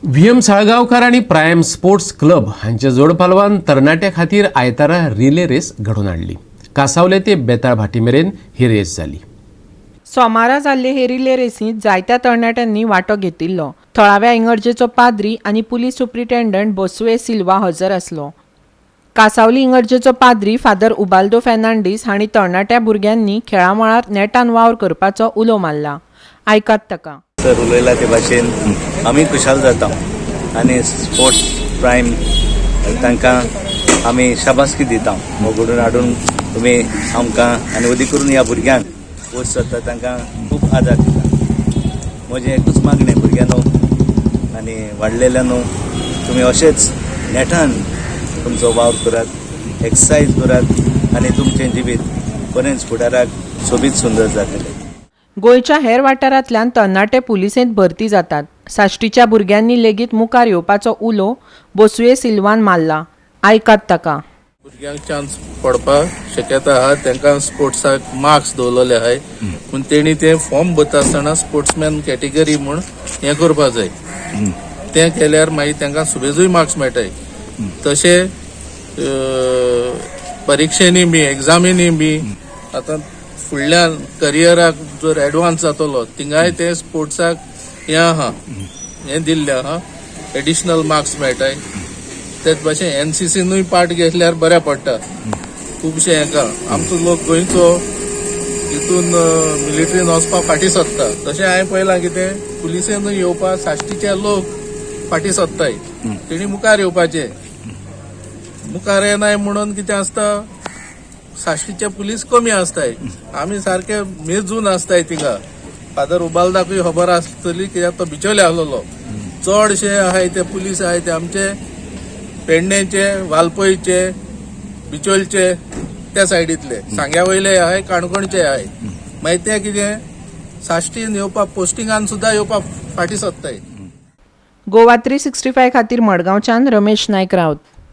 V M Salgaonkar आनी prime sports club हांच्या जोडपालवान तरणाट्या खातीर आयतारा रिले रेस घडोवन हाडली. कासावले ते बेताळ भाटी मेरेन ही रेस जाली. सोमारा जाल्ले हे रिले रेसींत जायत्या तरणाट्यांनी वांटो घेतिल्लो. थळाव्या इगर्जेचो पाद्री आनी पुलीस सुप्रिटेंडंट बोसुए सिल्वा हजर आसलो. कासावली इगर्जेचो पाद्री फादर उबाल्दो फेर्नांडीस हांणी तरणाट्या भुरग्यांनी खेळा मळार नेटान वावर करपाचो उलो मारला. आयकात ताका. सर उलयला ते भाशेन आमी खुशाल जाता आनी स्पोर्ट्स प्रायम तांकां आमी शाबासकी दिता. हो घडून हाडून तुमी आमकां आनी अदीक करून ह्या भुरग्यांक वयर सरता तांकां खूब आदार दिता. म्हजें एकूच मागणें, भुरग्यांनो आनी वाडलेल्यांनो, तुमी अशेंच नेटान तुमचो वावर करात, एक्सरसायज करात आनी तुमचें जिवीत बरेंच फुडाराक सोबीत सुंदर जातलें. गोंयच्या हेर वाठारांतल्यान तरणाटे पुलिसेंत भरती जातात. साश्टीच्या भुरग्यांनी लेगीत मुखार येवपाचो उलो बोसुए सिल्वान मारला. आयकात ताका. भुरग्यांक चान्स पडपाक शक्यता आहा. तांकां स्पोर्ट्साक मार्क्स दवरलेले आहाय, पूण तेणी ते फॉर्म भरता आसतना स्पोर्ट्समॅन कॅटेगरी म्हूण हें करपा जाय. तें केल्यार मागीर तांकां सुबेजूय मार्क्स मेळटाय. तशें परिक्षेनी बी, एग्जामीनी बी, आतां फुडल्या करियराक जर एडवान्स जातलो, थिंगाय ते स्पोर्ट्साक हें आहा, हें दिल्लें आहा, एडिशनल मार्क्स मेळटाय. तेच भाशेन एनसीसीनूय पार्ट घेतल्यार बऱ्या पडटा खुबशे हेका. आमचो लोक गोंयचो हितून मिलिटरीन वचपाक फाटीं सरता. तशें हांवें पळयलां कितें, पुलिसेनूय येवपाक साश्टीचे लोक फाटीं सरताय. तेणी मुखार येवपाचे. मुखार येनाय म्हणून कितें आसता, साश्टीचे पुलीस कमी आसताय. आमी सारके मेजून आसताय थिंगा. फादर उबालदाकूय खबर आसतली, कित्याक तो बिचोले आसलेलो. चडशे आहाय ते पुलीस आहाय ते आमचे पेडणेचे, वालपयचे, बिचोलचे, त्या सायडींतले, सांग्या वयले आहाय, काणकोणचे आहाय. मागीर ते कितें, साश्टीन येवपाक, पोस्टिंगान सुद्दां येवपाक फाटीं सरताय. गोवा 365 खातीर मडगांवच्यान रमेश नायक राऊत.